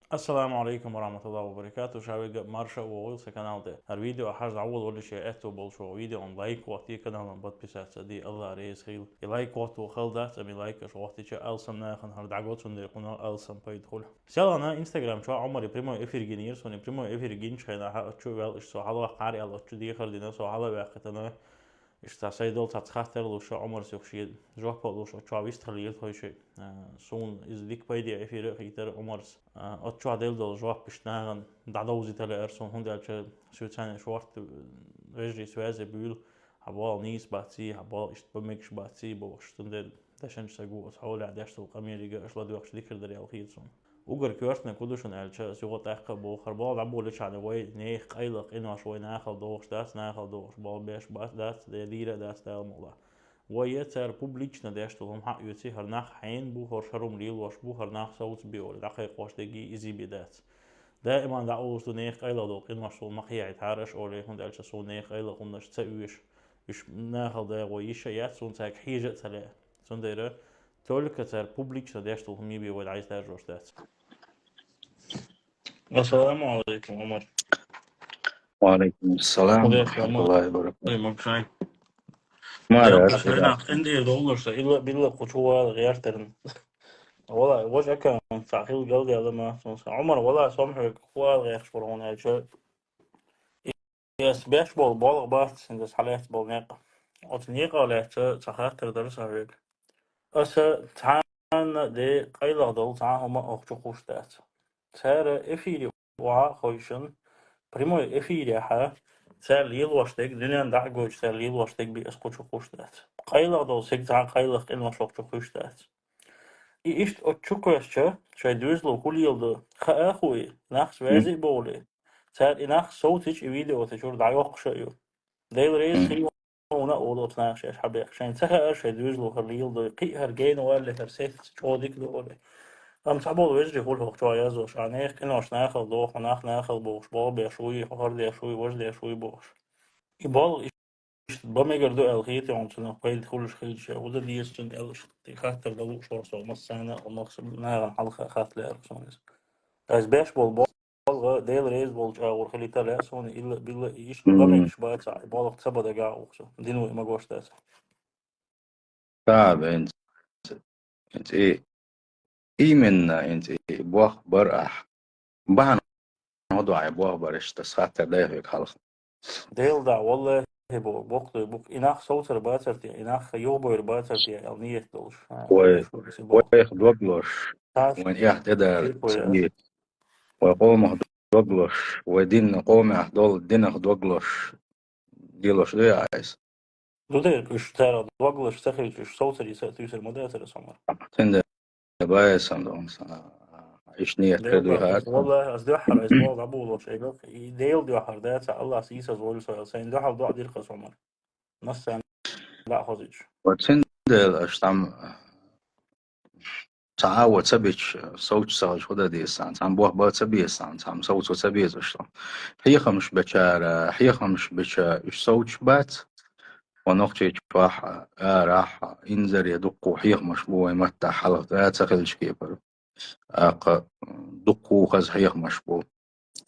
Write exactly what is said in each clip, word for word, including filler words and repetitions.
Ассаламу алейкум ва рахматуллахи ва баракату. Ша вега марша вогӀил са канал тӀе. ХӀара видео хьажа дӀаволавалаш, я аьтту болчу видеон лайк хӀоттае, каналан подписаться де, Аллах реза хила. И лайк хӀотто хала дац, амма и лайкаш хӀоттича алсам нахана хӀара дӀаго, цундела кхунна алсам пайда хуьлу. Селхана Instagram чохь Ӏумаре прямой эфир гинера, суна прямой эфир гинчу хенахь оцу чу ваьлла иштта со хьалаваккхара аьлла, оцу чу дехар дина, со хьала а ваьккхина. Иштта сайн долу цхьацца хаттар луш, Ӏумарс юха шен жоп а луш, оцу чохь вистхилийра тхойшиъ. А, суна иза дика пайде эфир а хийтира Ӏумарс. А, оцу чохь делла долу жоп иштта нахана дӀадовзийта лаьара суна, хӀунда аьлча соьца цхьаьна шорта вежарий связе буьйлу, хьан боху нийса баций, хьан боху иштта бан мегаш баций бохуш, цундела дешначу стага оцу хьолехь деш долу къамеле аша ладоьгӀуш дикар дара аьлла хета суна. Уггар коьртаниг хӀун ду шуна аьлча, ас юха тӀаккха а боху, хӀара боху дӀаболийчхьана вай нехан къайлаха къинош вай нахала дохуш дац, нахала дохуш болх беш бац, дац, я дийр а дац, Дала мукъ лахь. Вай я цара публично деш долу хӀума хьаоьций, хӀара нах хьенан бу, хӀорш хӀара хӀума лелош бу, хӀара нах совца бе олий, дӀакхайкхош дерг иза бен дац. Даиман дӀаолуш ду нехан къайлаха долу къинош суна ма кхехьийтахьара аша олий, хӀунда аьлча суна нехан къайлаха хӀуманаш ца оьшу, уьш нахала дагӀо йиш а яц, суна цаьрга хьежа а ца лаьа. Цундела только цара публично деш долу хӀума бен вай дӀаиздажош дац. Ассаламу алейкум, Ӏумар. Ва алейкум ассалам ва рахматуллахи ва баракатух. Ой, Максай. Мара, я, я, я. Хазина, хиндийр долларса, илла, билла, кху чу вала гӀертарна. Вала, вож аккаунт, цхьа хила галдаьлла ма, цунца. Ӏумар, вала, сом хьоьга, кху вала гӀерташ вара хьуна аьлча. Ас беш болу болх бац, хӀинца ас хьалаьцна болу некъ. Оцу некъа лаьцна цхьа хаттар дара сан хьоьга. Аса цхьанна де къайлаха долу цхьа хӀума а оха чу кхуш дац. Цара эфире охьа а хойшина, прямой эфирехьа, цара лелош дерг, дуьненна дӀа а гойтуш, цара лелош дерг бен ас кху чу кхуш дац. Къайлаха долу сиг цхьа къайлаха къинош оха чу кхуьйш дац. И иштта оцу чу кхоьссича, шайн доьзало хӀун леладо хаа а хуий, нах связи а бовлий. Цара и нах совцича, и видео тӀе чуьра дӀайоккхуш а ю. Дела реза хила хьуна а олу оцу наха шаьш хьабехк. Шайн ца хаьара шайн доьзало хӀара леладой, кхин а хӀара гена валле, хӀара сетта чӀогӀа дика ду олий. Амма цхьаболу вежарий хуьлу хӀокху чохь язъеш, а, нехан къинош нахала доху, нах нахала бохуш, болх беш вуй, хӀара деш вуй, важа деш вуй бохуш. И болх иштта бан мегар ду аьлла хета хьуна, цунах пайда хуьлуш хилча, хӀун дан деза цунна аьлла, иштта тӀе хаттар дан лууш вара со, массарна а, махсар нахана хьалха хатта лаьара суна иза. Ас беш болу болх, Дела реза волчу агӀор хилийта лаьа суна, илла а билла а, и иштта бан мегаш бацахь, и болх ца бан дагахь а уху со, дин ву и магош дац. Таба, хӀинца, хӀинца и, именно хӀинца и бох бар ахь. Бахьана хӀун ду ахь и бох бар, иштта ас хаттар дай хьоьга хьалха. Дела да, валлахӀи, бо-, боккха ду, бу-, и нах совцар бацар те, и нах юхабойр бацар те, аьлла ниет долуш. А, Вай, шуьга цига боху. Вайх дог лош, Тас-, вайн эхь тӀедара цӀе ца, вай къомах дог лош, вай дин къомехь долу динах дог лош, лелош дуй ахь иза? Ду дерг, уьш царах дог лош ца хилча, уьш совцаре са а туьйсур ма дацара со мара. Цундела Бай сан дон сан. Иштта ниет Дела дуьйхьа дуьхьал, валлахи, ас дуьххьара, ас боху дӀаболош, эгах, и Дела дуьхьара дац, Аллас ийсаз волу со, сайн дуьхьал доӀа дира-кх ас хӀумар. Массарна дӀа а хозуьйтуш. Вот цундела аш там цхьа а ца бича, совчу сахалчу хӀу дан деза сан, цхьа бох бан ца беза сан, цхьа совцо ца беза аш там. Хьехамаш бечара, хьехамаш беча уьш совчу бац, Ва нохчийчохь, арахь, инзаре дуккха хьехамаш бу вайн маттахь хьалха ца хилча кепара. ТӀаккха дуккха хаза хьехамаш бу.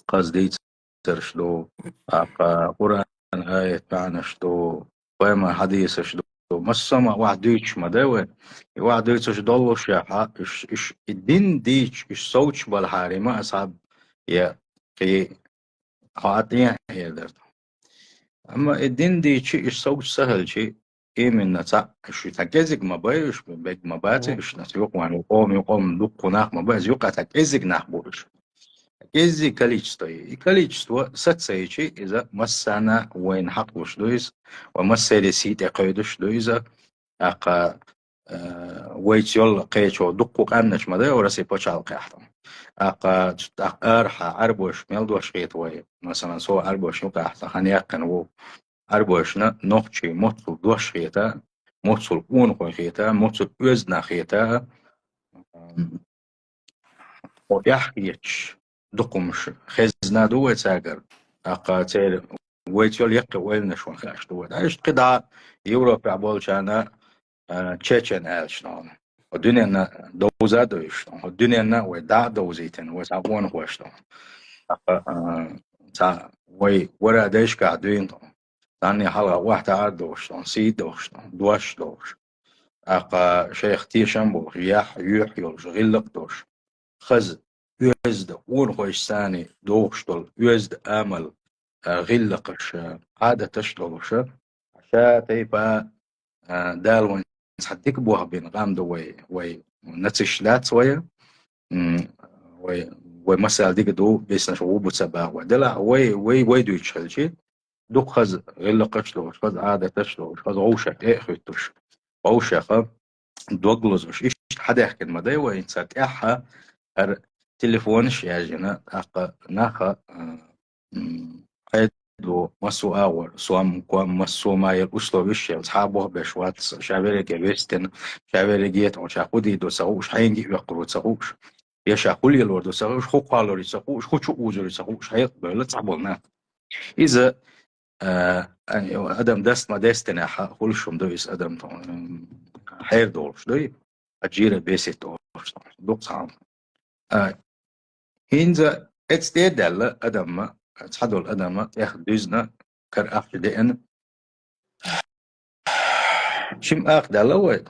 Хаза дийцарш ду. ТӀаккха Къуръан аят маьӀнаш ду. Пайхамар хьадисаш ду. Массо а ма охьа дуьйцуш ма дай вай. И охьа дуьйцуш доллушехь, уьш, уьш и дин дийча, уьш совчу балахьара ма асхьаб я кхин Хьо а тӀе а хьедар. Амма и дин дийчи, уьш совгӀат ца хилчи, именно цхьаъ, уьш цхьа кӀезиг ма бай, уьш бег ма баци, уьш нас юкъа ван, юкъом, юкъом дуккха нах ма бай, иза юкъа цхьа кӀезиг нах бу уьш. КӀезиг количество. И количество сацайчи, иза массана вайна хьакъ луш ду иза, ва массеран сий тӀе кхойдуш ду иза. ТӀаккха, э, вайца йолла кхечо дуккха къаьмнаш ма дай Россия пачхьалкхехь. ТӀаккха, тӀаккха арахьа Ӏарбойш мел дош хета вай. Масалан, со Ӏарбойшна юкъахь сан хан яьккхина ву. Ӏарбойшна нохчий моццул дош хета, моццул къонахой хета, моццул оьзда нах хета. Хьо эхь хеташ, дукхумаш хезна ду вай цаьргара. ТӀаккха церан вайца йолу яккхий ойланаш ван хаьаш ду вай. Иштта кхидӀа Европехь болчарна, а, чечен аьлча нахана. Хьо дуьненна довза а довзуш, хьо дуьненна вай дӀа а довзийтина, вай цхьа къонахош ду. ТӀаккха, а, цхьа вай вара дайшкахь дуьйна тхо. Цхьанне хьалха охьатаӀар а дохуш, сий а дохуш, дош а дохуш. ТӀаккха шайх тешам болуш, яхь, юьхь йолуш, гӀиллакх а долуш. Хаза, оьзда, къонахойшцани дохуш долу, оьзда амал, а, гӀиллакхаш, а, Ӏадаташ а долуш, а, ша тайпа, а, Дала вайн цхьа дика бохбина къам ду вай, вай нацист дац вай, м, вай, вай масал дика ду, беснаш гӀу бу ца баху вай. Делахь вай, вай, вай дуьйцуш хилчи, дукха хаза гӀиллакхаш а долуш, хаза Ӏадаташ а долуш, хаза вовшех тӀе а хӀуьттуш, вовшех дог лозуш, иштта хьадаьхкина ма дай вай, цара тӀаьхьа хӀара телефонаш а яьржина, тӀаккха нах а, а, м, хьедо, массо а агӀор, сом, ком, массо а ма яра условиш а яра, цхьа а бохбеш вац, ша верриге вестина, ша верриге а тхьо, ша хӀу дийр ду ца хууш, хьенга а оьккхур ву ца хууш, я ша хӀу лелор ду ца хууш, хӀу кхоллалур ю ца хууш, хӀу чу узур ю ца хууш, хьекъабевлла цхьаболу нах. Иза, а, адам даст ма дестинехь хуьлуш хӀума ду иза адам, м, хьерадолуш дуй, а жира бесит олуш дукха цхьа. А, хӀинца эцу тӀе а даьлла адамма, цхьадолу адамма тӀех дуьзна, кара ахча деана. Шим акха даьлла вай,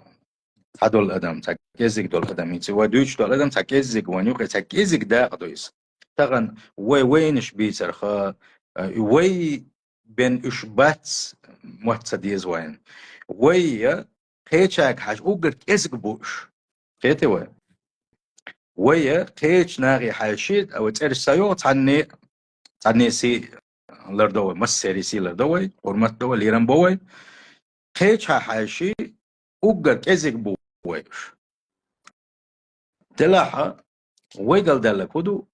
цхьадолу адам, цхьа кӀеззиг долу адам, хӀинца вай дуьйцуш долу адам, цхьа кӀеззиг вайн юкъе, цхьа кӀеззиг дакъа ду иза. Тахана вай вайнаш бийцарха, а, вай бен уьш бац, мотт ца деза вайн. Вай я кхечаьрга хьаьжа уггар кӀезиг бу уьш. Кхетий вай? Вай я кхечу нахе хьаьжчи, а вай цӀераш ца йогӀу, цхьанне, цхьанне сий лардо вай, массерий сий лардо вай, хӀурмат до вай, лерам бо вай. Кхечахьа хьаьжчи, уггар кӀезиг бу вай уьш. Делахьа, вай галдаьлларг хӀун ду?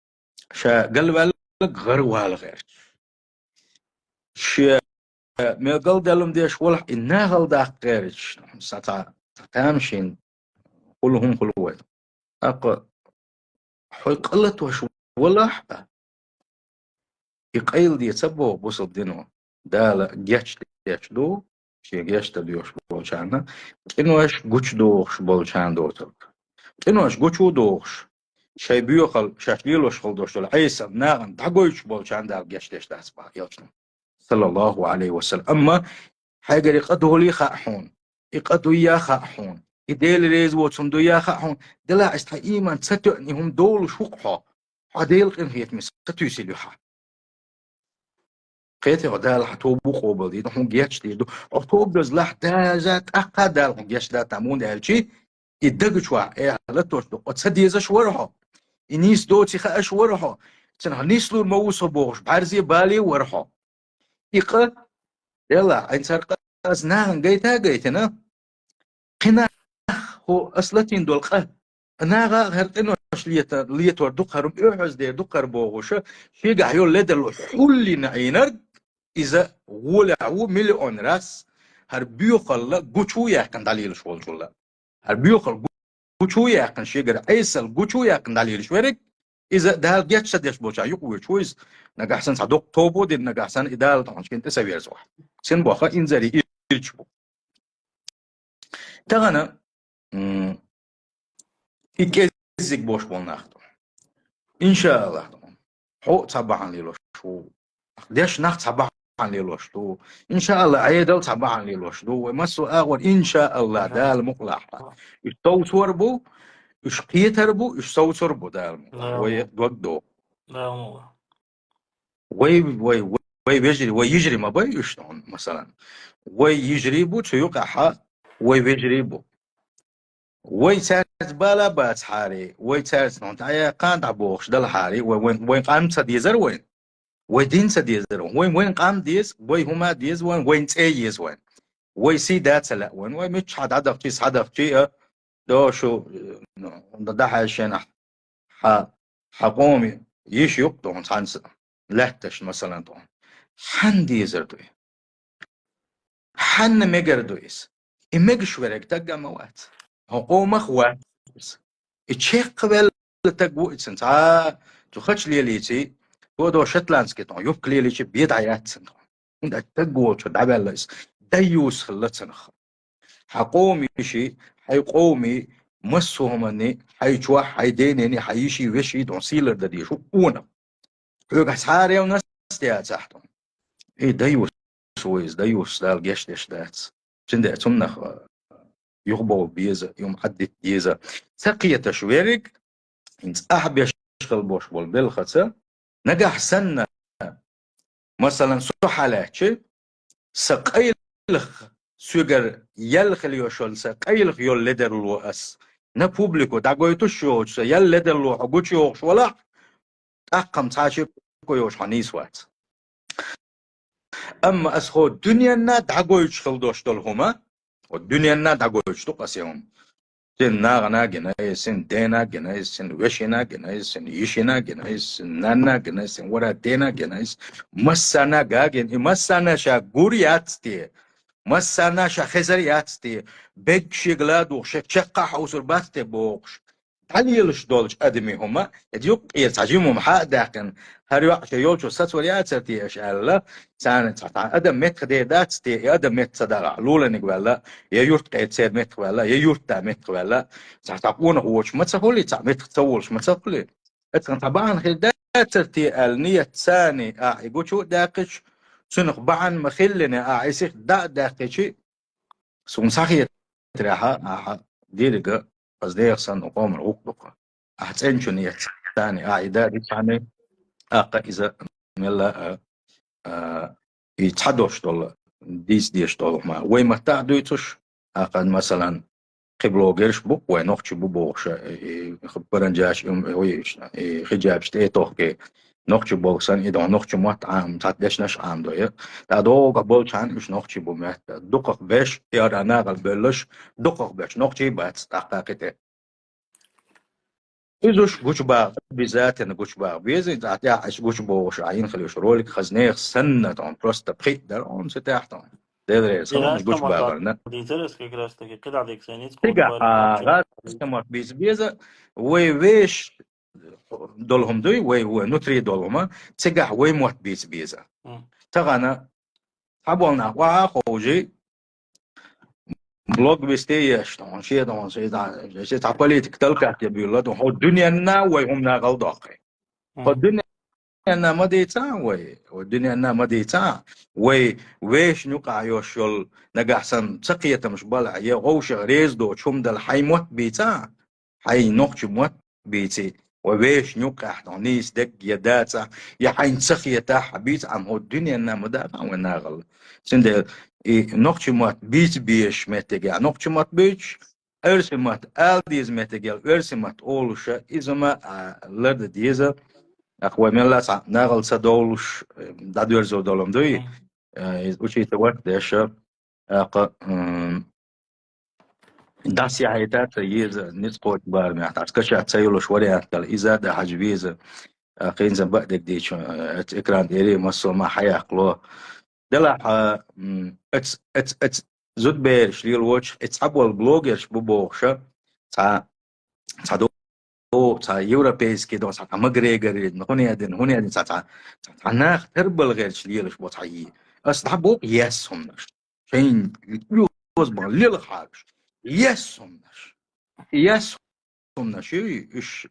Ша галваьлларг гӀаравала гӀерташ. Шен мел галдаьлла хӀума деш валахь, и нахала даккха гӀерташ. Сан цхьа, цхьа тамашийна хуьлу хӀума хуьлу вай. ТӀаккха хьой къа латош валахь а, и къайладе ца боху бусалба дино, Дала гечдеш ду, шен гечдар доьхуш болчарна, къинош гучудохуш болчарна доцург. Къинош гучу а дохуш, шайн боьхалла, шаьш лелош хила долуш долу Ӏеса нахана дӀагойтуш болчарна Дала гечдеш дац боху элчано, саллаллаху Ӏалайхи ва саллам. Амма хьайгара и къа долий хаьа хьуна, и къа дуй а хаьа хьуна, и Дела реза воцу хӀума дуй а хаьа хьуна, делахь иза тхан ийман ца тоьъна и хӀума долуш ву-кх хьо, хьо Делан къинхетаме сатуьйсийла ю хьан. Кхетий хьо, Дала хьан тоба къобалдийр ду, хьуна гечдийр ду. Хьо тоба дозалахь, даза тӀаккха Дала хьуна гечдац, муха аьлчи, и дага чохь эхь латош ду. Оцу ца дезаш вара хьо. И нийса доций хаьаш вара хьо. Цунах нислур ма ву со бохуш, бӀаьрзе бале вара хьо. И къа, Делахь, Ӏайн цара къа аса нахана гайта а гайтина, кхин нах хӀу аса латийна долу къа, наха а хӀара къинош лета-, летор дукхарум, оьхьаз дер дукхар бохуша, шегахь йолу ледарло хьуллина Ӏийнарг, иза гӀолехь ву миллион раз, хӀара боьхалла гучу яьккхина дӀалелаш волчулла. ХӀара боьхалла гучу яьккхина шегара, Ӏесалла гучу яьккхина дӀалелаш верриг, иза Дала гечдеш болчарна юкъа воьдуш ву иза, нагахь санна цхьа доккха тоба дина, нагахь санна и Дала тхьанчкӀин тӀе ца верза вахь. Цуьнан боху инзаре ирча бу. Тахана, м, и кӀеззиг бош болу нах ду. Иншааллах, хьо а цхьа бахьана лелош ву. Деш нах цхьа бахьана лелош ду. Иншааллах, Ӏедал цхьа бахьана лелош ду. Вай массо а агӀор, иншааллах, Дала мукъалахь. Уьш совцор бу, уьш кхетар бу, уьш совцор бу Дала мукъалахь. Вай дог до. Вай, вай, вай, вай вежарий, вай йижарий ма бай уьш, масалан. Вай йижарий бу, цу юкъахьа вай вежарий бу. Вай цаьрца бала бацахьарий, вай цаьрца хьуна дӀаяьккхана дӀабохуш далахьарий, вай, вайн, вайн къам ца дезара вайн? Вай дин ца дезара вайн? Вайн, вайн къам деза, вай хӀума деза вайн, вайн цӀе еза вайн. Вай сий да ца лаьа вайн, вай миччахьа дӀадахчий, схьадахчий а, дошу, э, ну, дӀахьаьжшинахь, хьан, хьан къоман йиша юкъа тхуна цхьаьна лаьтташ, масалан, тхуна. Хьанна дезар ду и? Хьанна мегар ду иза? И мегаш верг таг а ма вац. Хьо къомах вац иза. И чекхвелла таг ву и цуьнан. Цхьа цу хача лелийчий, тодо шотландский тхуна, юбка лелийчий бен дӀаяц цуьнан тхуна. ХӀунда аьлча таг волчу дӀаваьлла иза. Дайюс хилла цунах. Хьан къоман йиши, хьайн къоман массо а хӀуманна, хьай чохь, хьай денений, хьай йиший, веший дӀо сийлар дан дезаш ву къонах. Хьоьгахь цхьа а ревность яцахь тхьо. И даюс ву иза, даюс, Дала гечдеш дац. Цундела цунах, а, юхабовла беза, юм Ӏаддита деза. Ца кхеташ верриг, хӀинца ахь беш хила бош болу белхаца, нагахь санна, масалан, со хьалаьцчи, сан къайлаха соьгара ял хила йолуш йолу, сан къайлаха йолу ледарло ас на публику дӀагойтуш йоцуш, сан ял ледарло хьо гучуйохуш валахь, тӀаккха-м цхьа шико йоцуш хьо нийса вац. Амма ас хӀо дуьненна дӀагойтуш хила дош долу хӀума, хӀо дуьненна дӀагойтуш ду-кх ас и хӀума. Сен нахана гина иза, сен дена гина иза, сен вешина гина иза, сен йишина гина иза, сен нанна гина иза, сен вара дена гина иза, массарна гагина, и массарна ша гур яц те, массарна ша хезар яц те, бегга шега ладугӀу, шега чекхъа хьовсур бац те бохуш, дӀалелаш долчу адамийн хӀума, эда юккъера цхьа жима хӀума хьа а даьккхина, хӀара йоӀ шен йолчу сацор яцар те аша аьлла, царна цхьа, цхьа адам меттах дер дац те, и адам меттах ца дагӀахь, луланиг ваьлла, я юрт къеца церан меттах ваьлла, я юрт да меттах ваьлла, цхьа, цхьа къонах воцуш ма ца хуьлий, цхьа меттах ца волуш ма ца хуьлий. Эцкъана цхьа бахьана хир дацар те аьлла, ният царний ахь и гучу а даьккхича, цунах бахьана ма хиллине ахь и сиха дӀа а даьккхичи, суна схьахетарехьа, ахьа дийрига, аса деха санна, къоман гӀуллакх ду-кх. Ахьа цӀенчун яц царний, ахьа и да дицхьаний, аккха иза мелла а, а, и цхьа дош долу, дийца деш долу хӀума. Вай маттахь а дуьйцуш, аккха, масалан, кхин блогерш бу-кх вай, нохчий бу бохуш, и, и, паранджаш, и, и, и, хиджабаш тӀе а тохкий, нохчий болу санна, и дохьо нохчий мотт Ӏам, цхьа дешнаш Ӏамадо, я. ТӀа догӀу болчарна уьш нохчий бу моьтту. Дукхах беш, яра нахала бевллаш, дукхах беш, нохчий бац, тӀаккха кхин тӀе. Иза уьш гучубагӀа, обязательно гучубагӀа беза, иза тӀехь аш гучубогӀуш, Ӏа йина хилуш ролик хаза нехан санна, тхьо просто пхиъ дара, хьуна ца тӀехь тхьо. Делера, сан уьш гучубагӀарна. Дийцар ас как раз таки, кхидӀа дика сайн ницкъ. Цигахь, а, гӀазкхамах бийца беза, вай веш долу хӀума дуй, вай, вай внутри долу хӀума, цигахь вай мотт бийца беза. Мгм. Тахана, цхьаболу нах охьа а ховший, блог вести еш, тхьо, шен, тхьо, шен, шен, цхьа политика талкатте буьйлла, тхьо, хӀо дуьненна вай хӀума нахала доккхий. Хьо дуьненна ма дийцахь вай, хьо дуьненна ма дийцахь, вай вешан юкъахь йолуш йолу, нагахь санна ца кхетамаш балахь, я вовшах реза доцу хӀума дала хьайн мотт бийцахь, хьайн нохчий мотт бийций, вай вешан юкъахь тхьо нийса дерг я дацахь, я хьайна ца хетахь, бийца, амма хӀо дуьненна ма даккхахь вай нахала. Цундела и нохчий мотт бийца безаш меттигехь нохчий мотт буьйцуш, оьрсийн мотт ала деза меттигехь оьрсийн мотт олуша, иза ма, а, лардан деза. Аккха вай мелла а цхьа нахала ца довлуш, дӀадоьрзур долу хӀума дуй, э, иза учитывать деш, аккха, м, дӀасаяхьийта ца еза, ницкъ кхочу барамехь, тӀаккха кхача ца йолуш вариант дала, иза а дан хьажа веза, а, хӀинца баъдерг дийцча, а, экран тӀера массо а ма хьаяккхало. Делахь, а, м, эц-, эц-, эц зудбераш лелочух, и цхьаболу блогерш бу бохуша, цхьа, цхьа до-, цхьа европейский до, цхьа, цхьа Макгрегор, хӀун а дина, хӀун а дина, цхьа, цхьа, цхьа, цхьа нах тарбала гӀерташ лелаш бу цхьа йий. Ас дӀабоху ес хӀуманаш. Шайн оьзда бан лелхьагаш. Ес хӀуманаш. Ес хӀуманаш ю, уьш,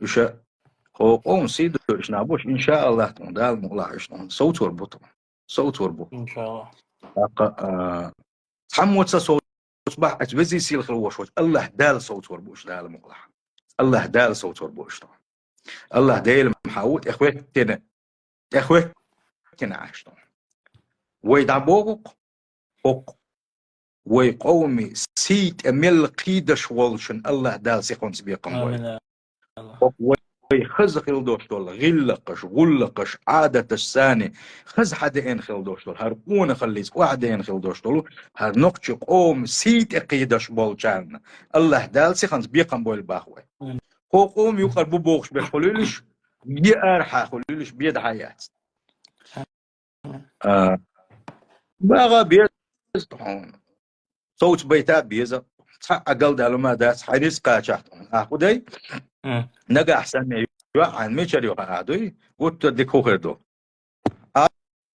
уьш а хӀокху къоман сий ду, уьш нах бу уьш, иншааллахӀ, тхуна Дала мукъалахь уьш тхуна совцор бу тхуна. Совцор бу. ТӀаккха, а, цхьаммо ца совцуш бахь, аса везий сийлахь хила вош волчу АллахӀ Дала совцор бу уьш Дала мукъалахь. АллахӀ Дала совцор бу уьш тхуна. АллахӀ Дела ма хьа ву, тӀехветтина, тӀехветтина Ӏаш тхуна. Вай дӀабогӀу-кх, хӀокху вай къоман сий тӀе мел кхийдаш волчун АллахӀ Дала сихонца бекхам бойла. Амин. ХӀокху вай хаза хила долуш долу гӀиллакхаш, гӀуллакхаш, Ӏадаташ санна, хаза хьадеана хила долуш долу, хӀара къонахаллица охьадеана хила долуш долу, хӀара нохчи къоман сий тӀе кхийдаш болчарна АллахӀ Дала сихонца бекхам бойла боху вай. Амин. ХӀокху къоман юкъара бу бохуш берш хуьлийла уьш, бен арахьа хуьлийла уьш, бен дӀа яц. А, бага беза тхуна. Совца байта беза. Цхьа а галдалума дац, хьайн ницкъ кхачахь тхуна. А, хӀу дай? Нагахь санна йоӀ хьайн мичара ю хаа дуй? Гуттар дика хӀу хир ду. А,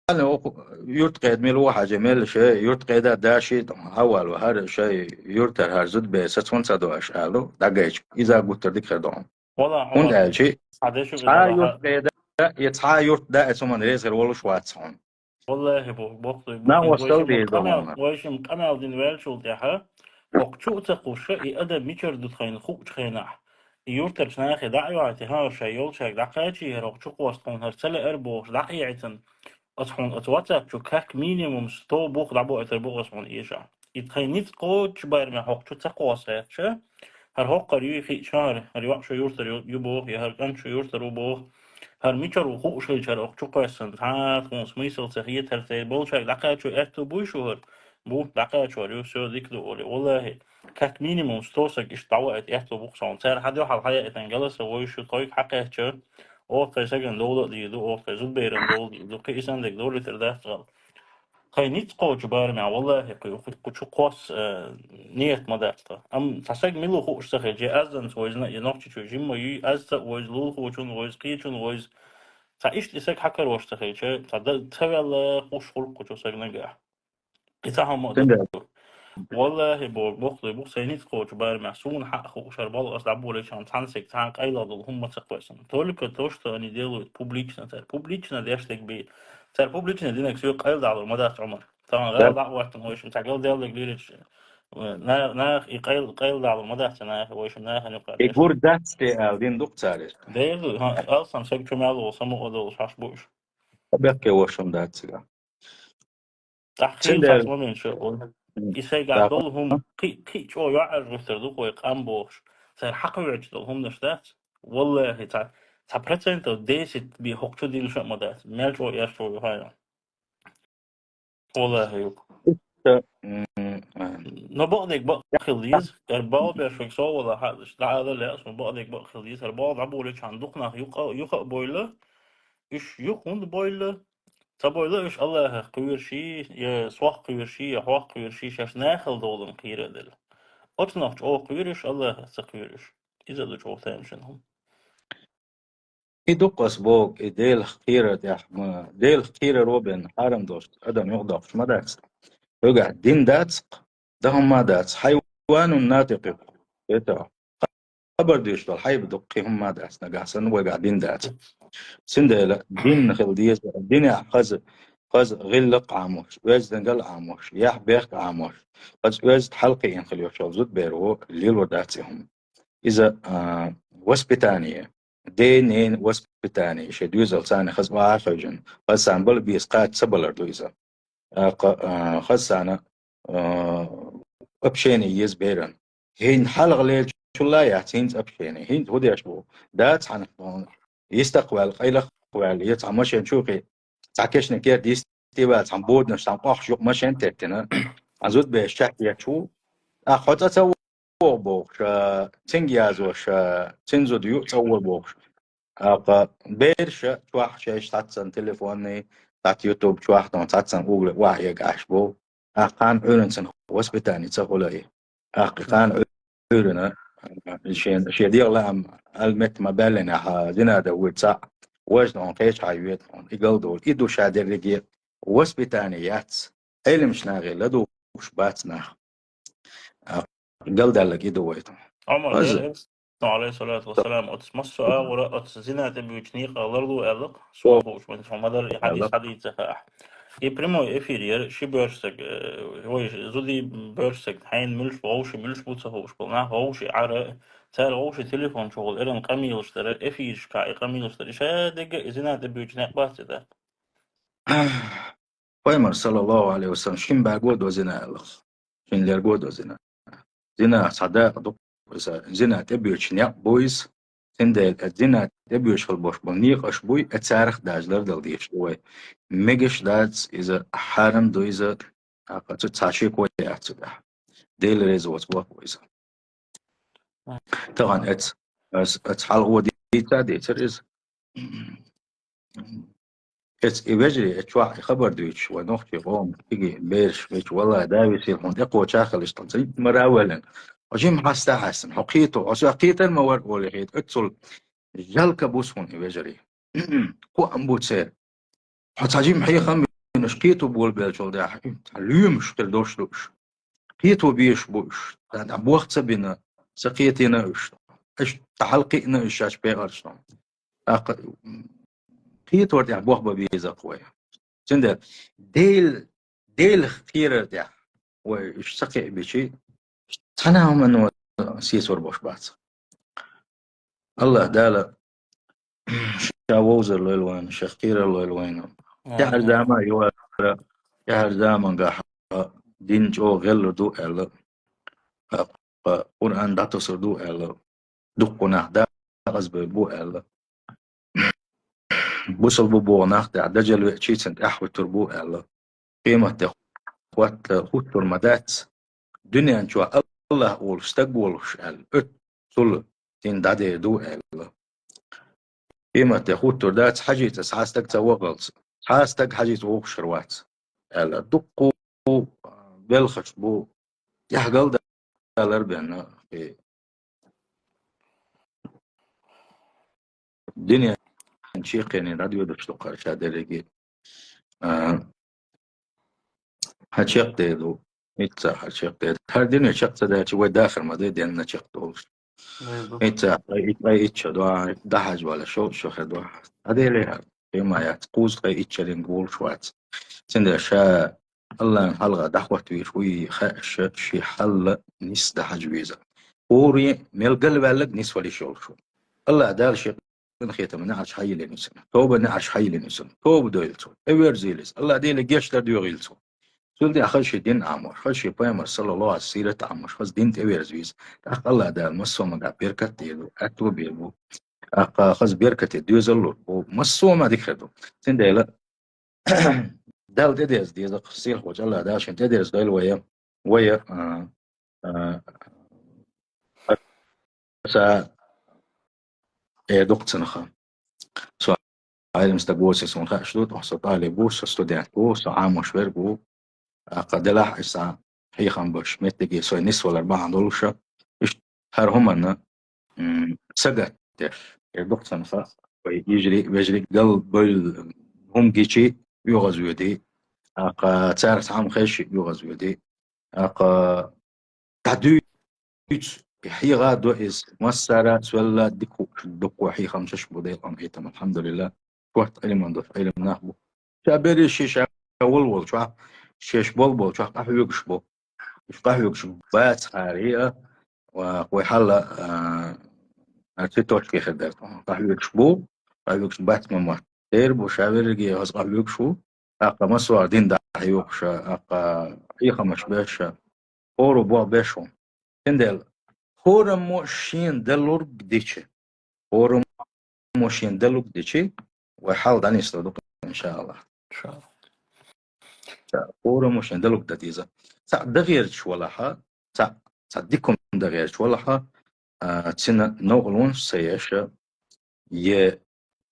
Ана, юрт къеда мила ву хьажа, мел шай, юрт къеда даши, хьавал ва хӀара шай, юртар хӀара зудбе, сац хӀун ца доаш алу, дӀагайча, иза гуттар дика хир догӀун. Вала, ХӀунда Ӏумар, аьлчи, хьадешу цхьа юрт къеда, я цхьа юрт да, эцу ман резгар волуш вац хьун. Валлахи, бо-, бохтуй, На бохтуй, востал вайшим деза къамел, хьуна. Вайшим къамел дин ваьлчул тӀаьхьа, хӀокху чу а ца кхуша, и адам мичара ду тхайна хуучу хенахь. И юртарчу нахе дӀа а йоӀати, хӀара шай йолчаьрга дӀакхачий, хӀара хӀокху чу кхоста хьуна, хӀара ца лаьара бохуш, дӀа а яьцна, оцу хьуна, оцу WhatsApp чу как минимум сто бух дӀабоуьйтур бу оцу хьуна эшахь. И тхайн ницкъ кхочу барамехь хӀокху чу ца кхоссахьча, хӀара хӀокхуьнара юй хиъча, хӀара, хӀара йоӀ шу юртара ю, ю боху, я хӀара кӀант шу юртара ву боху, хӀара мичара ву хууш хилча, хӀара хӀокху чу кхоьссина, цхьа а тхуна смысл ца хета, хӀара церан болчаьрга дӀакхачо аьтту буй шу хӀара? Бу, дӀакхачор ю, всё, дика ду олий. Валлахи, как минимум сто саг иштта дӀаваийта аьтту бу-кх суна. Цара хьан дуьхьал хьаяийтина галас а вуй шу, тхойга хьакхаьчча, оха тхайн сагана довла а дийр ду, оха тхайн зудберана довла дийр ду, кхин и санна дерг довлийтар дац гӀала. Тхайн ницкъ кхочу барамехь, валлахи, кху, кху, кху чу кхосса, э, ниет ма дац тхан. Амма цхьа саг мила ву хууш ца хилча, я аззанца вайзина, я Нохчийчу жимма юй, аз ца а вайза, лулахочун вайза, кхечун вайза. Цхьа иштта и саг хьакарош ца хилча, цхьа да-, ца ваьлла кхуш хуьлу кху чу саг нагахь. И цхьа хӀума а ду. Тингал. Валлахи, бо-, бохтуй бу, сайн ницкъ кхочу барамехь, суна хьаъ хууш хӀара болу ас дӀаболийча, цхьана саг, цхьана къайлаха долу хӀума ца кхоьссина. Только то, что они делают публично, цара публично деш дерг бий. Цара публично динарг соьга къайладалур ма дац, Ӏумар. Тахана гӀала дӀа а ваттана, вайшим цхьа гал деллаг лелаш, на-, нах и къайл-, къайладалур ма дац, нах, вайшим нахана юкъара И деш. Гур дац те аьлла, дин ду-кх цара иза. Дера ду, хӀан, алсам саг чу мел волу самукъа долуш хьаш бу уьш. Бехке вошум дац цига. ТӀаккха Цундела хӀинца момент шу, М, и сайгахь тӀаккха долу хӀума кхин, кхин чӀогӀа йоӀаржуьйтур ду-кх вай къам бохуш. Цара хьакхуьучу долу хӀуманаш дац. Валлахи, цхьа, цхьа процентов десять бен хӀокху чу дилла ша а ма дац. Мел чӀогӀа еш чӀогӀа ю хьайна. Валлахи, ю. М, а. Но бакъдерг бакъ хила деза. Яр бал беш вайга со вала хьалаш. ДӀаала лаьа, но бакъдерг бакъ хила деза. Яр бал дӀаболийчхьана дукха нах юкъа, юха а бойла. Уьш юха хӀунда бойла? Ца бойла уьш Аллахах кхоьруш, я сох кхоьруш, я хьох кхоьруш, шаьш нахала долан кхийра а делла. Оцунах чӀогӀа кхоьруш, Аллахах ца кхоьруш. Иза ду чӀогӀа тамашийна хӀума. И дуккха ас боху, и Делах кхерар тӀехь ма, Делах кхераро бен хьарам долуш адам юхадоккхуш ма дац. Хьоьгахь дин дац-кх, дан хӀумма а дац. Хьайванун натикъ ю-кх. Это хабар дуьйцуш долу хьайба ду-кх, кхин хӀумма а дац, нагахь санна вайгахь дин дац. Цундела дин хила деза, динехь хаза, хаза гӀиллакх а Ӏамош, оьздангалла а Ӏамош, яхь-бехк а Ӏамош, хаза оьзда хьалакхиъна хила йолуш йолу зудберо лелор дац и хӀума. Иза, а, воспитание, ден-ненан воспитание, шайн доьзал царна хаза охьа а хевшина, хаза царна бала беза кхача ца балар ду иза. ТӀаккха, а, хаза царна, а, общение еза беран. ХӀинца хьалха лелачул а яц хӀинца общение. ХӀинца хӀун деш бу? Дац хьан, а, йистах ваьлла, къайлах ваьлла, я цхьа машен чу кхин, цхьа кешнийн керта йисте ваьлла, цхьана боданаш, цхьана къохкаш юкъа машен теттина, хьан зудбераш чекхъетташ ву, тӀаккха хьо цӀа ца вогӀу бохуш, а, цинга язош, а, цуьнан зуда ю а цӀа вогӀу бохуш. ТӀаккха бераш а чохь шайша цхьаццан телефонный, цхьацца YouTube чохь, тхуна цхьаццан угла охьаэга Ӏаш бу. ТӀаккха кхана Ӏуьйранна цунах воспитание ца хуьлу и. ТӀаккха кхана Ӏуьйранна, а, шен, шен дегӀан лаам ала метта ма баьллинехь, а, зина дан вуьйцу цхьаъ, важа хьуна кхечахьа йоьду хьуна. И галдолу, и ду ша дерриге, воспитание яц. Ӏеламчу нахе ладугӀуш бац нах. А, галдаьлларг и ду вайту. Ӏумар, Аза. Дела, Алейхиссалату вассалам, оцу массо а агӀора, оцу зина тӀе буьйчу некъа ларло аьлла-кх, суна хууш, вайн цхьа ма-дарра и хьадис хьадийца хаахь. И прямой эфир яра, ши боьрша саг, э, вай зудий боьрша саг, хьайна муьлш, вовши муьлш бу ца хууш болу нах, вовши Ӏара, цара вовши телефон чухула, эрна къамелаш дара, эфирашкахь и къамелаш дара. И ша дерг а и зина тӀе буьйчу некъ бац и дац. Пайхамар, саллаллаху алейхи ва саллям, шин баьрго до зина аьлла. Шин лерго до зина. Зина цхьа дакъа ду, иза зина тӀебоьдуш некъ бу иза. Цундела зина тӀебоьдуш хила болуш болу некъаш буй, э, царах даже лардала дезаш ду вай. Мегаш дац иза, хьарам ду иза, тӀаккха цу цхьа шеко яц цу тӀехь. Дела реза воцу боху иза. Тахана эц, эц, эц хьалхо дийца а дийцар иза. Эц и вежарий, эц чохь и хабар дуьйцуш, вай нохчий къоман кегий бераш вечу, валлахӀи, да весийла хьуна тӀекхоча а хила иштта, цхьа мара а ваьллина. Хьо жимма хьаста а хьаьстина, хьо кхето, хьо соьх кхетар ма вара олий хета, оццул жалко бу суна и вежарий. Кхоам бу церан. Хьо цхьа жимма хьехам уж кхето болабеллачул тӀехьагӀа, лоьмаш хир долуш ду уж. Кхето безаш бу уж. Царна тӀехь бох ца бина, ца кхетийна уж. Уьш цхьа хьалакхиъна уьш шаьш пекъаршна. ТӀаккха, м, кхетор тӀехь бох бан беза-кх вай. Цундела Дел-, Делах кхерар тӀехь вай уьш ца кхиабичи, цхьана а хӀумано сецор болуш бац. АллахӀ Дала Ша вовзар лойла вайна, Шех кхерар лойла вайна. Амин. ТӀаьхьара зама а йора, тӀаьхьара замангахь дин чӀогӀа гӀеллур ду аьлла, тӀаккха Къуръан дӀатосур ду аьлла, дуккха нах дакъазбевр бу аьлла, бусалба бу боху нах тӀехь дажал веачий цунна тӀаьхьахӀуьттур бу аьлла, къематде хӀотта хӀуттур ма дац, дуьнен чохь АллахӀ олуш стаг волуш аьлла, оццул дин дӀадер ду аьлла. Къематде хӀуттур дац, хьажийца цхьа стаг ца вахалц, цхьа стаг хьажийца вогӀуш хир вац аьлла. Дуккха белхаш бу, тӀехь галдалар бен, и дуьнен чекхене дӀадоьдуш ду кхара ша дерриге. А, хьан чекхдер ду, митца хьан чекхдер ду. ХӀара дуьне чекх ца даьлча, вай дахар ма дай, денна чекхдолуш. Дай ду. Митца ткъе итт, ткъе итт шо ду, дӀахьажа вала шо, шо хир ду. ДӀаделира хӀара, хӀума яц, кхузткъе итт шеринг волуш вац. Цундела ша АллахӀан хьалха дӀахӀотта везаш вуй хаьа ша, шен хьал нис дӀахьажа веза. ХӀора мел галваьлларг нисвала йиш йолуш ву. АллахӀ Дала шен къинхетаман неӀарш хьайиллина цунна, тобан неӀарш хьайиллина цунна, тоба дойла цо, тӀеверзийла иза, АллахӀ Деле гечдар доьхийла цо. Цул тӀаьхьа хаза шен дин Ӏамош, хаза шен пайхамар, саллаллахӀу Ӏалайхи, сират Ӏамош, хаза дин тӀеверза веза. ТӀаккха АллахӀ Дала массо а магахь беркат дийр ду, аьтто бийр бу. ТӀаккха хаза беркате доьзал лур бу, массо а ма дика хир ду. Цундела Далла тӀедерза деза-кх, сийлахьчу АллахӀ Дала шен тӀедерза дойла вай, вай, а, а, аса э ду-кх цунах. Со Ӏелам стаг воций суна хууш ду, тӀаккха со тӀалиб ву, со студент ву, со Ӏамош верг ву. ТӀаккха делахь а иза хьехам беш меттиге со нисвалар бахьана долуша, иштта хӀара хӀуманна, м, сагатдеш, э ду-кх цунах, вай йижарий, вежарий галбевлла хӀума гичи, оьгӀазвоьдий, тӀаккха цаьрца хьалха хезчи оьгӀазвоьдий, тӀаккха дӀадуьйцу, хьеха а до иза, массара а цвелла дика хууш, дуккха хьехамчаш бу, Делан къинхетам, алхьамдулиллахӀ, шортта Ӏилман долуш Ӏилман нах бу. Ша берриш ши ша волу волчохь, шеш болу болчохь къахьоьгуш бу. Уьш къахьоьгуш бац хӀара а, ва вай хьалла, а, а, цветочки хир дара. Къахьоьгуш бу, къахьоьгуш бац ма мотт. Дера бу, ша верриге хаза къахьоьгуш ву, тӀаккха массо а дин дӀахьоьгуш, тӀаккха хьехамаш беш, хӀора боху беш ву. Цундела хӀораммо шена далург дича, хӀораммо шена далург дичи, вай хьал дӀанислур ду, иншааллахӀ. ХӀораммо шена далург дан деза. Цхьаъ дан гӀерташ валахьа, цхьаъ, цхьа дика хӀума дан гӀерташ валахьа, а, цуьнан новкъарлонаш ца еш, е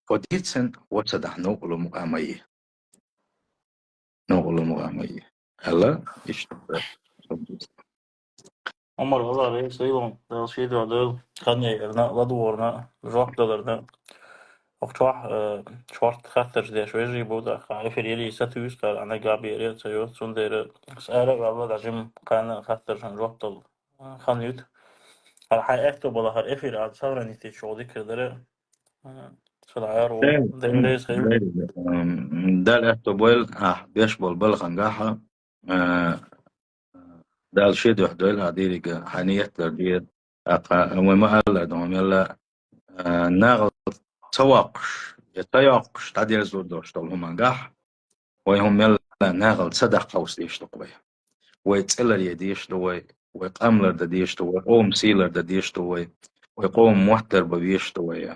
кхо дийцина ваца дахьа новкъарло мукъа ма е. Новкъарло мукъа ма е. Аьлла, иштта. Ӏумар, Алла реза хуьлда, Дала шен дуьхьа дойла, хан яйарна, ладугӀарна, жоп даларна. Оха чохь, э, шортта хаттарш деш вежарий бу, тӀаккха эфир йилий сатуьйсу, тӀаккха нагахь бере а ца йоцу, цундела аса ара а ваьлла, дӀа жима кхана хаттаршна жоп дала, э, хан юьту. ХӀара хьайн аьтто балахь, хӀара эфир а сохранить йича чӀогӀа дика хир дара. Э, сан Ӏаьро, Дела реза хуьлда. Дела, м, Дала аьтто бойла, ахь беш болу балхангахь, э, Дала шен дуьхьа дойла ахь дийриг, хьан ниет дар дера. ТӀаккха вай ма-аллара ду хьуна мелла, а, нахала ца воккхуш, я ца йоккхуш, дӀадерзор долуш долу хӀумангахь, вай хӀума мелла нахала ца даккха хьовса дезаш ду-кх вай. Вай цӀе ларъян дезаш ду вай, вай къам лардан дезаш ду вай, къоман сий лардан дезаш ду вай, вай къоман мотт дарбан везаш ду вай.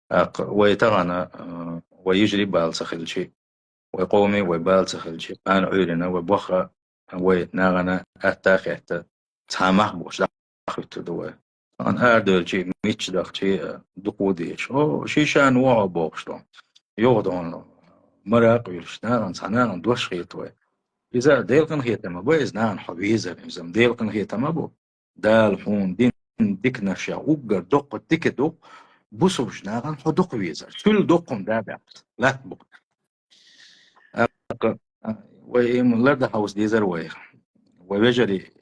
ТӀаккха вай тахана, а, вай йижарий бала ца хилчи, вай къоме вай бала ца хилчи, къана Ӏуьйранна вай бохха, вай нахана атта а хетта, цхьа мах бохуш дӀахӀуьттур ду вай. Ан арадевлчи, мичча дахчи, дукха ву дезаш. О, ши шана вогӀу бохуш ду. Юха ду хьуна мара а къуьйлуш, нахана цхьа нахана дош хета вай. Иза Делан къинхетам бу, иза нахана хьо везар, иза Делан къинхетам бу. Дала хьуна дин диканаш я уггар доккха дика ду, бусулба нахана хьо дукха везар. Цуьнан доккха хӀума да баьхна латта бу. ТӀаккха, Вай им ларда хьовса дезар вай. Вай вежарий,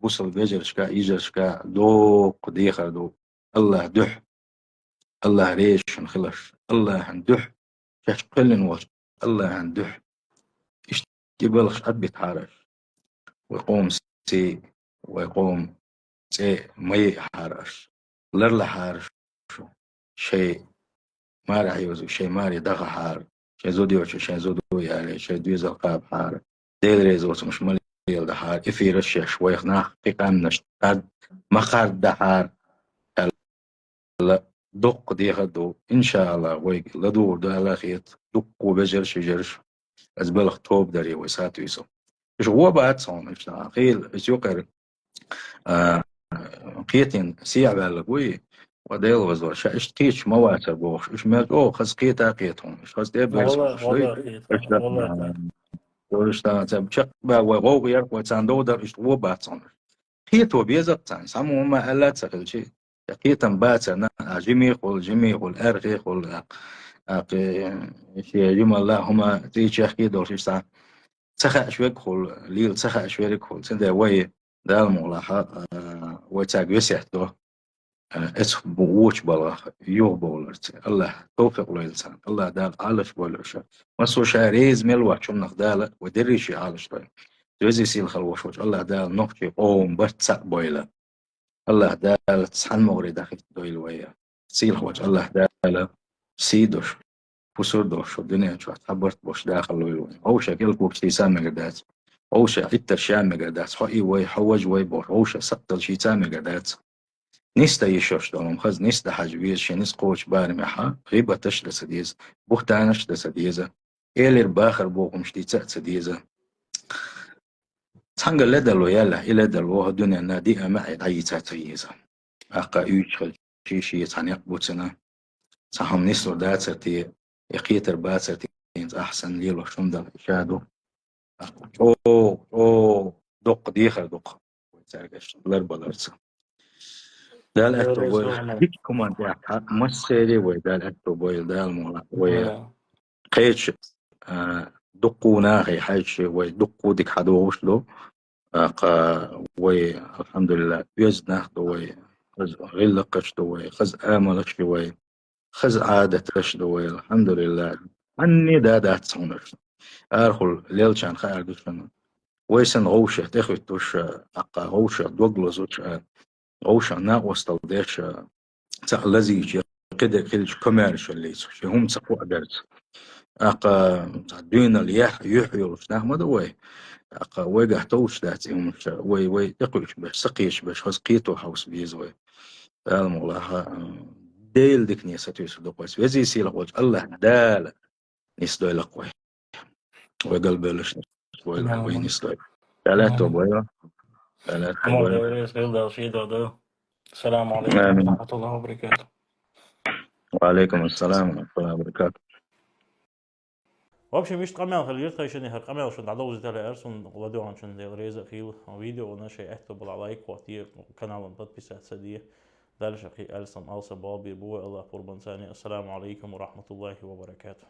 бусал вежаршка, йижаршка доккха дехар ду. Аллах дуьхьа. Аллах реза шун хилаш. Аллахьан дуьхьа. Шаьш кхоьллина волчу Аллахьан дуьхьа. Иштта и балхаш Ӏадбитахьара аш. Вай къоман сий, вай къоман цӀе ма йиъахьара аш. Ларлахьара шу. Шайн маре хьевза, шайн маре дахахьара. Шайн зуда йоцуш, шайн зуда ю аьлла, шайн доьзал кхабахьара. Дела реза воцурш ма леладахьара. Эфираш еш, вайх нах кхин къаьмнаш кхард-, ма кхардахьара. Аьлла, доккха дехар ду. Иншааллах, вайга ладугӀур ду аьлла хета. Дуккха вежарш, йижарш. Аса балха тоба даре вай сатуьйсу. Уьш гӀо бац хьуна, иштта хила, аса юкъара, а, кхетина сехьаваьлларг вуй, ва Дела вазвар, ша иштта кхеташ ма вацар бохуш. Уьш мел чӀогӀа хаза кхета а кхета хьуна. Уьш хаза тӀе а берза Вала, хьуна, вала, иштта, кхета, вала, вала. Уьш ца, ца чекхбаьлла вай гӀовгӀа ярх вай царна дов дар, иштта гӀо бац хьуна. Кхето беза-кх царна, цхьаммо ма аьлла а ца хилча, я кхетам бацарна, а, жимехула, жимехула, аьрхехула, а, а, кхе, шен жималла хӀума цӀийчехкий долуш, иштта ца хаьаш верг хула, лела ца хаьаш верг хула, цундела вай, Дала мукъалахь, а, вай цаьрга весет до, а, эцу бу-, вочу балхах юхабовларца. Аллах товфикъ лойла царна. Аллах Дала Ӏалаш бойла уьш. Массо ша реза мел воцчунах Дала вай дерриге а Ӏалаш дойла. Веза-сийлахь волуш волчу Аллах Дала нохчийн къоман барт цхьаъ бойла. Аллах Дала цхьана могӀаре дахийта дойла вай. Сийлахь волчу Аллах Дала сий долуш, пусар долуш, шу дуьнен чохь цхьа барт болуш дахалла вай вайн. Вовшех кӀелхьарчийца а мегар дац. Вовшех Ӏиттарш ян мегар дац. Хьо и вай, хьо важа вай бохуш, вовшех сакхталла шийца а мегар дац. Ниста йиш йолуш долу хӀума хаза ниста хьажа веза, шен ниса кхочу барамехьа, гӀийбаташ а дан ца деза, бухтанаш а дан ца деза, элира бахар бохурш дийца а ца деза. Цхьаьнгара ледарло яьллехь, и ледарло хӀокху дуьненна диъ а маьӀӀе дӀайийца ца еза. Аккха уьйцуш хилча, шен-шен цхьа некъ бу цуьнан. Цхьа хӀума нислур дацар те, я кхетар бацар те, хӀинца ахь санна лелош хӀума дала ша ду. Аккха чӀогӀа, чӀогӀа доккха дехар ду-кх вай цаьрга ларбаларца. Дала аьтто бойла. Дика хӀуманна тӀехь массеран а вай Дала аьтто бойла, Дала мукъалахь вай. Кхечу, а, дуккха нахе хьаьжча вай дуккха дика хьадогӀуш ду. Аккха вай, алхьамдулиллахӀ, оьзда нах ду вай, хаза гӀиллакхаш ду вай, хаза амалш ю вай, хаза Ӏадаташ ду вай, алхьамдулиллахӀ. Цхьанне а да дац хьуна уьш. Арахула леллачарна хаар ду шуна. Вай санна вовшех тӀехӀуьттуш, аккха вовшех дог лозуш, вовшех накъосталла деш, цхьаъ лазийча, кхидерг хилча комаьршаллица, шен хӀума ца кхоадерца. Аккха цхьа дуьйналла яхь, юьхь йолуш нах ма ду вай. Аккха вайгахь товш дац и хӀумаш, вай, вай тӀекхуьуш берш, ца кхеташ берш, хаза кхето хьовса беза вай. Дала мукъалахь, Делан дикане сатуьйсур ду-кх вай. Веза-сийлахь волчу Аллах Дала нисдойла-кх вай. Вай галбевллачу вай, вай нисдойла. Дала аьтто бойла. Дала аьтто бойла. Амма вай реза хила Дала шен ду. Ассаламу алейкум ва рахматуллахи ва баракатух. Ва алейкум ассалам ва рахматуллахи ва баракатух. В общем, иштта къамел хилира тхайшинна, хӀара къамел шуна дӀадовзийтара аьлла, суна ладоьгӀначунна Дела реза а хуьлда. Видеона шайн аьтто балахь лайк хӀоттае, канална подписаться де. Дальше кхин аьлла сан алсам болх бийр бу вай, Аллах пурбанца. Ассаламу алейкум ва рахматуллахи ва баракатух.